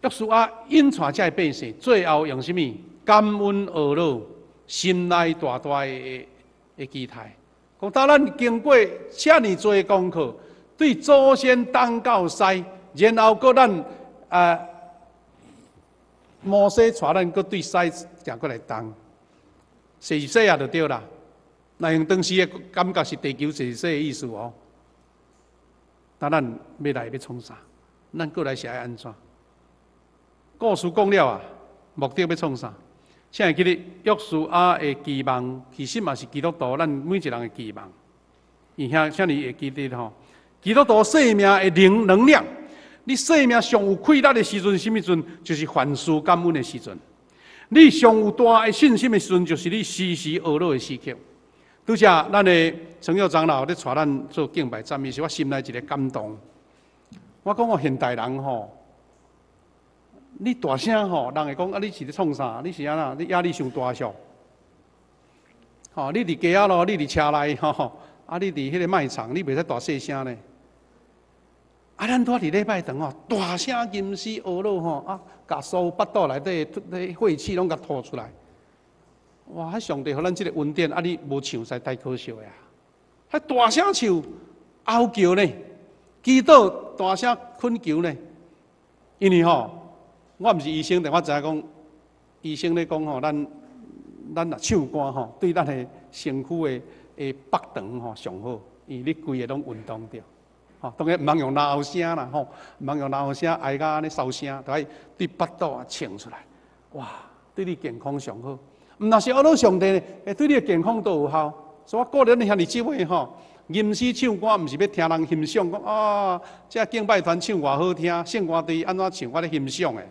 Speaker 1: 約書亞引帶這个百姓，最後用啥物？感恩哀樂，心內大大的期待。講當咱經過遮爾濟功課，對祖先東到西，然後閣咱摩西帶咱閣對西行過來東，洗洗啊就對啦。那用當時的感覺是地球洗洗的意思哦。那咱欲來欲創啥？咱過來是愛按怎？故事講了啊，目的欲創啥？請會記得約書亞的期望，其實嘛是基督徒咱每一人的期望。伊遐請你會記得吼，基督徒生命的能量，你生命上有氣力的時陣，啥物陣？就是凡事感恩的時陣。你上有大的信心的時陣，就是你時時學樂的時刻。拄才咱的陳佑長老咧帶咱做敬拜讚美時，我心內一個感動。我講我現代人吼，你大聲吼，人會講啊，你是咧創啥？你是按怎？你壓力傷大數？吼，你佇街仔路，你佇車內吼，啊，你佇彼個賣場，你袂使大細聲呢。啊，咱拄仔佇禮拜堂吼，大聲吟詩學樂吼，啊，共所有腹肚內底的血氣攏共吐出來。哇！彼上帝予咱這個恩典，啊，你無唱實在太可惜啊！彼大聲唱，哀求呢，祈禱大聲懇求呢。因為吼，我毋是醫生，但我知影講，醫生咧講吼，咱若唱歌吼，對咱的身軀的腹腸吼上好，因為你規个攏運動著。吼，當然毋通用嚨喉聲啦，吼，毋通用嚨喉聲哀甲按呢沙聲，著愛對腹肚啊唱出來，哇，對你健康上好。毋若是學樂上帝，會對你的健康都有效。所以我鼓勵恁兄弟姊妹吼，吟詩唱歌毋是欲聽人欣賞，講啊，這敬拜團唱偌好聽，聖歌隊按怎唱，我咧欣賞的，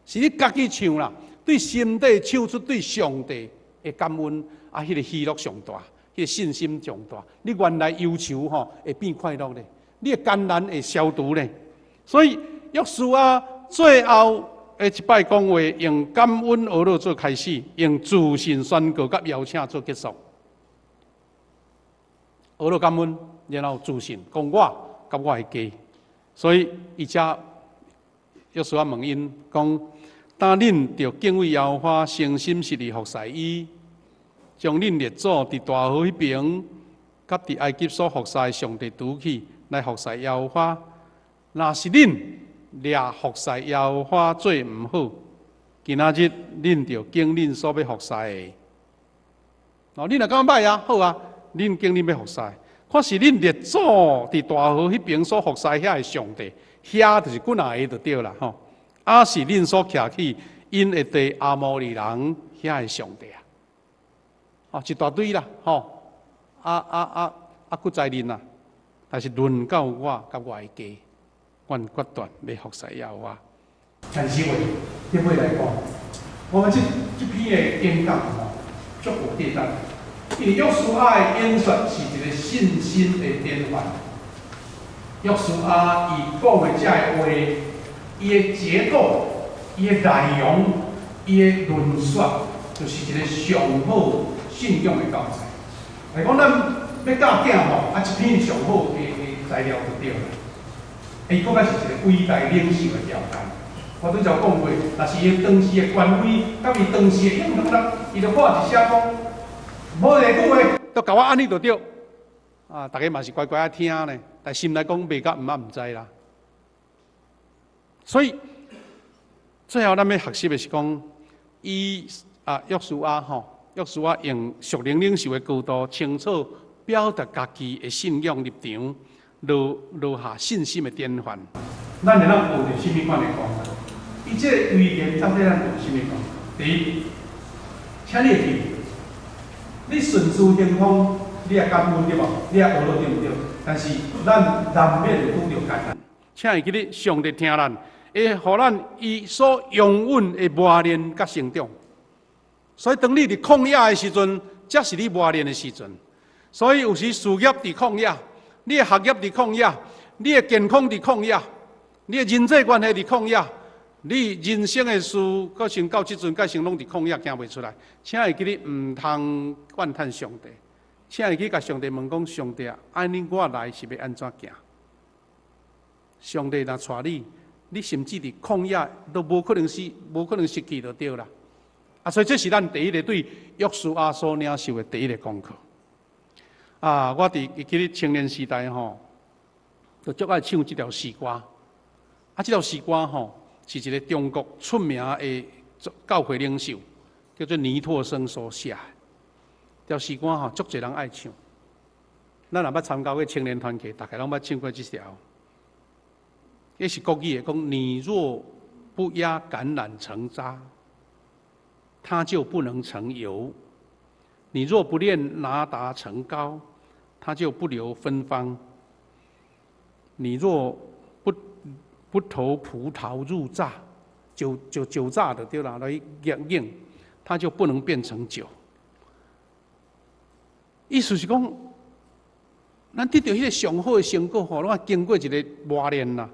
Speaker 1: 是你家己唱啦，對心底唱出對上帝的感恩，啊，彼個喜樂上大，彼個信心上大。你原來憂愁吼會變快樂咧，你的艱難會消除咧。所以約書亞最後的一擺講話，用感恩學樂做開始，用自信宣告佮邀請做結束。學樂感恩，然後自信講我佮我的家。所以伊才約書亞問𪜶講：當恁著敬畏耶和華，誠心實意服侍伊，將恁列祖佇大河彼爿，佮佇埃及所服侍的上帝除去，來服侍耶和華。若是恁掠服侍耶和華做毋好，今仔日恁著揀恁所欲服侍的。哦，恁若感覺歹啊，好啊，恁揀恁欲服侍。看是恁列祖佇大河彼爿所服侍遐的上帝，遐就是幾若个就對啦吼。抑是恁所徛去𪜶的地阿摩利人遐的上帝啊？哦，一大堆啦，吼！啊啊啊啊！閣再論啦，但是論到我佮我的家，阮決斷欲服侍耶和華。但是話，結尾來講，我們這篇的演講吼，足有價值。因為約書亞的演說是一個信心的典範。約書亞伊講的這个話，伊的結構、伊的內容、伊的論述，就是一個上好信仰的教材。來講，咱欲教囝吼，啊，這篇上好的材料就對了。伊閣較是一個偉大領袖的條件。我拄才講過，若是伊當時的權威，佮伊當時的影響力，伊就喊一聲講，無下句話，都共我按呢就對。啊，逐家嘛是乖乖仔聽呢，但心內講袂佮毋啊毋知啦。所以最後咱欲學習的是講，伊啊約書亞吼，約書亞用屬靈領袖的高度，清楚表達家己的信仰立場，落下信心的典範。咱會當學著啥物款的功課？伊這個遺言到底咱學啥物功？第一，請你會記，你順事行風，你也感恩對無？你也學樂對毋對？但是咱難免會拄著艱難。請會記得上帝疼咱，會予咱伊所容忍的磨練佮成長。所以當你佇曠野的時陣，才是你磨練的時陣。所以有時事業佇曠野，你的學業佇曠野，你的健康佇曠野，你的人際關係佇曠野，你人生的事，閣像到這陣，蓋成攏佇曠野行袂出來。請會記得毋通怨嘆上帝，請會記共上帝問講：上帝啊，按呢我來是欲按怎行？上帝若帶你，你甚至佇曠野都無可能失，無可能失去就對啦。啊，所以這是咱第一个對約書亞所領受的第一个功課。啊，我佇記得青年時代吼，就足愛唱這條詩歌。啊，這條詩歌吼，是一个中國出名的教會領袖，叫做倪柝聲所寫的。這條詩歌吼，足濟人愛唱。咱若捌參加過青年團契，大概攏捌唱過這條。彼是國語的，講你若不壓橄欖成渣，它就不能成油；你若不煉哪噠成膏，它就不留芬芳；你若不投葡萄入榨，酒榨的對啦，來釀，它就不能變成酒。意思是講，咱得著彼个上好的成果吼，攏愛經過一个磨練啦。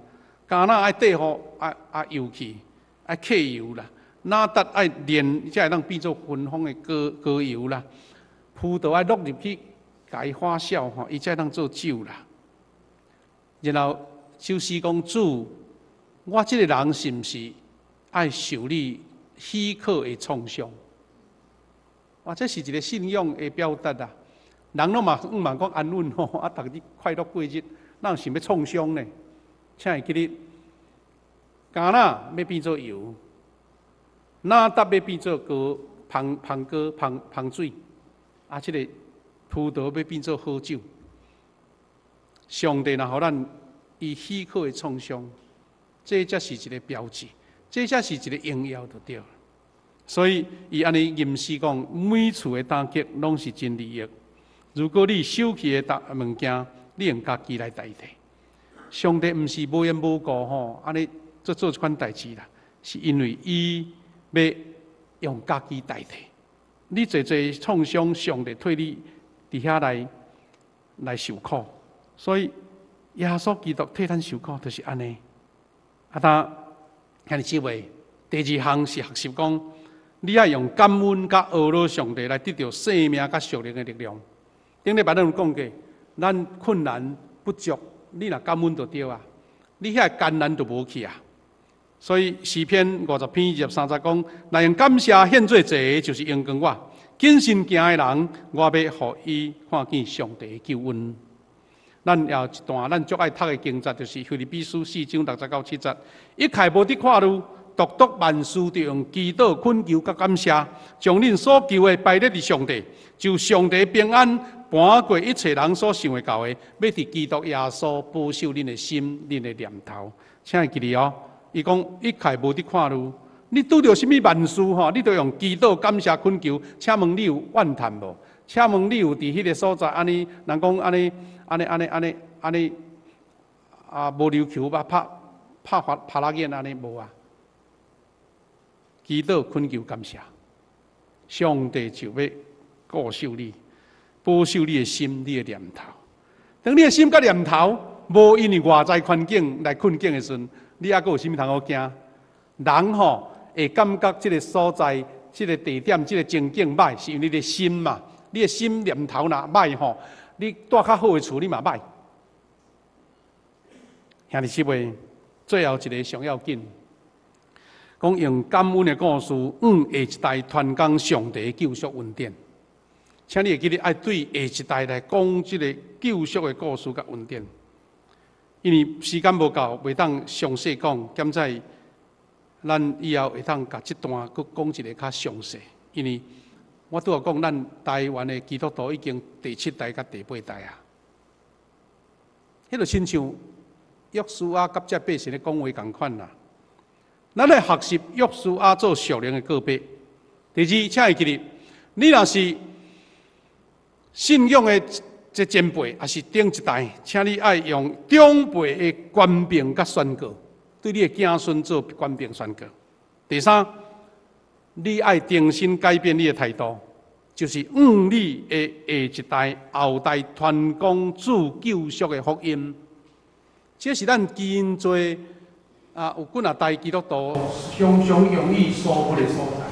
Speaker 1: 橄欖愛綴予愛愛油去，愛去油啦。哪噠愛煉，才會當變做芬芳的膏油啦。葡萄愛落入去，共伊發酵吼，伊才會當做酒啦。然後就是講主，我這个人是毋是愛受你許可的創傷？哇，這是一个信仰的表達啊！人攏嘛向望講安穩吼，啊，逐日快樂過日，哪有想欲創傷呢？請會記得，橄欖欲變做油，哪噠欲變做膏，芳芳膏、芳芳水，啊，這个葡萄欲變做好酒。上帝若予咱伊許可的創傷，這才是一个標誌，這才是一个榮耀就對。所以伊按呢吟詩講，每次的打擊攏是真利益。如果你收去的物件，你用家己來代替。上帝毋是無緣無故吼，按呢做做這款代誌啦，是因為伊欲用家己代替。你濟濟創傷，上帝替你佇遐來受苦。所以耶穌基督替咱受苦，就是按呢。啊，他兄弟姊妹，第二項是學習講，你愛用感恩佮呵咾上帝來得著生命佮屬靈的力量。頂禮拜咱有講過，咱困難不足，你若感恩就對啊，你遐艱難就無去啊。所以詩篇50篇23節講，若用感謝獻做祭的，就是榮光我。謹慎行的人，我欲予伊看見上帝的救恩。咱也有一段咱足愛讀的經節，就是腓立比書4章6節到7節，一概無得掛慮，獨獨萬事著用祈禱、懇求佮感謝，將恁所求的擺列佇上帝，就上帝平安瞞過一切人所想會到的，欲佇基督耶穌保守恁的心、恁的念頭。請會記得哦，伊講一概無得掛慮，你拄著啥物萬事吼，你著用祈禱、感謝、懇求。請問你有怨嘆無？請問你有佇彼个所在按呢？人講按呢？按呢？按呢？按呢？按呢？啊，無溜球吧，拍拍發拍拉眼按呢無啊？祈禱、懇求、感謝，上帝就欲顧守你，保守你的心、你的念頭。當你的心佮念頭無因為外在環境來困境的時陣，你猶閣有啥物通好驚？人吼會感覺這个所在、這个地點、這个情景䆀，是因為你的心嘛？你的心念頭若䆀吼，你蹛較好的厝你嘛䆀。兄弟姊妹，最後一个上要緊，講用感恩的故事，向下一代傳講上帝救贖恩典。請你會記得愛對下一代來講這个救贖的故事佮恩典。因為時間無夠，袂當詳細講。現在咱以後會當共這段閣講一个較詳細。因為我拄仔講，咱台灣的基督徒已經第七代佮第八代啊。彼就親像約書亞佮這百姓咧講話仝款啦。咱來學習約書亞做屬靈的告白。第二，請會記得，你若是信仰的這前輩，抑是頂一代，請你愛用長輩的權柄佮宣告，對你的子孫做權柄宣告。第三，你愛重新改變你的態度，就是向你的下一代、後代傳講主救贖的福音。這是咱真濟啊，有幾若代基督徒常常容易疏忽的所在。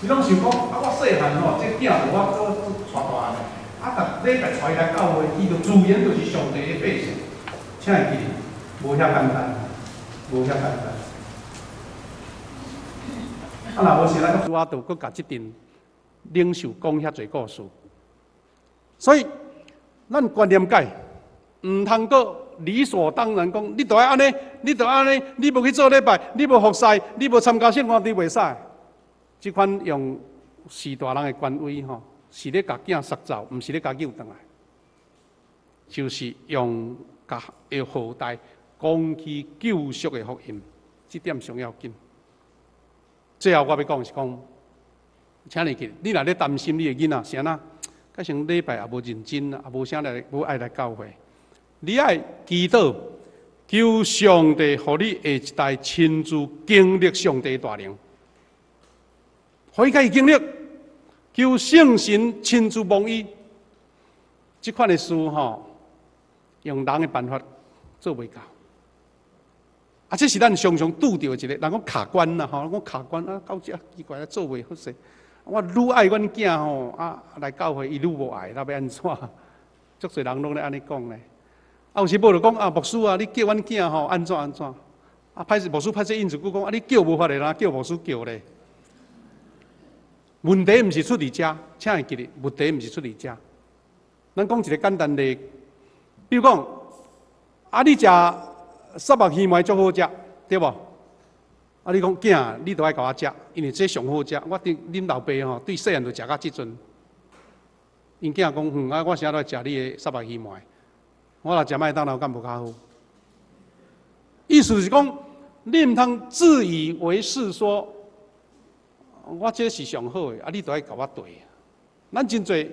Speaker 1: 伊攏想講啊，我細漢吼，這囝予我閣帶大漢的，啊，逐禮拜帶伊來教會，伊就自然就是上帝的百姓。請會記得，無遐簡單，無遐簡單。啊，若無是咱拄仔就閣共這陣領袖講遐濟故事。所以咱觀念改，毋通閣理所當然講，你著愛按呢，你著愛按呢，你無去做禮拜，你無服侍，你無參加聖餐，你袂使。這款用序大人的權威吼，是咧共囝殺走，毋是咧共救轉來，就是用共後代講起救贖的福音，這點上要緊。最後我欲講是講，請你記，你若咧擔心你的囡仔，是按怎？改成禮拜也無認真，也無啥來，無愛來教會。你愛祈禱，求上帝予你下一代親自經歷上帝大能，予伊家己經歷，求聖神親自摸伊。這款的事吼，用人的辦法做袂到。啊，這是咱常常拄著的一個，人講卡關啦，吼，講卡關啊，到這奇怪啊，做袂好勢。我愈愛阮囝吼，啊來教會，伊愈無愛，那欲按怎？足濟人攏咧按呢講咧。啊，有時無就講啊，牧師啊，你叫阮囝吼按怎按怎？啊，歹勢牧師歹勢應一句講啊，你叫無法的啦，叫牧師叫咧。問題毋是出佇遮，請會記得，問題毋是出佇遮。咱講一個簡單例，比如講，啊，你食虱目魚糜足好食，對無？啊，你講囝，你都愛共我食，因為這上好食。我佇恁老爸吼，對細漢就食到這陣。𪜶囝講，嗯，啊，我啥都愛食你的虱目魚糜，我若食麥當勞敢無較好？意思是講，你毋通自以為是，說我這是上好的，啊，你都愛共我綴。咱真濟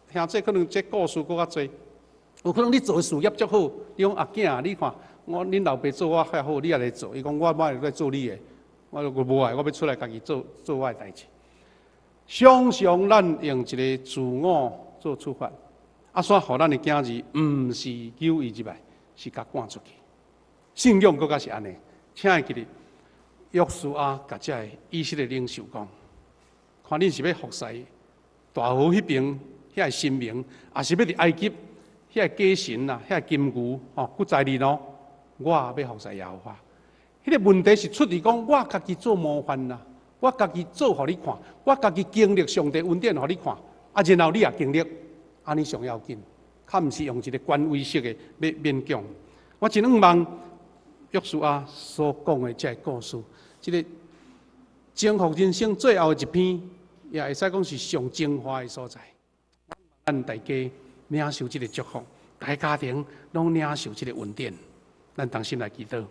Speaker 1: 聽這可能這故事閣較濟，有可能你做的事業足好，你講阿囝，你看我恁老爸做我較好，你也來做。伊講我無愛來做你的，我就無愛，我欲出來家己做做我的代誌。常常咱用一個自我做出發，啊，煞予咱的囝兒毋是揪伊入來，是共趕出去。信仰閣較是按呢，請會記得，約書亞共這个以色列領袖講，看恁是欲服侍大河彼邊遐个神明，抑是欲佇埃及遐個假神啊，遐個金牛吼，閣在哩咯。我欲服侍耶和華。彼個問題是出佇講，我家己做模範啦，我家己做予你看，我家己經歷上帝恩典予你看，啊，然後你也經歷，按呢上要緊，較毋是用一個權威式的欲勉強。我真向望約書亞所講的這個故事，這個征服人生最後的一篇，也會使講是上精華的所在。咱大家領受這個祝福，大家庭攏領受這個恩典。咱同心來祈禱。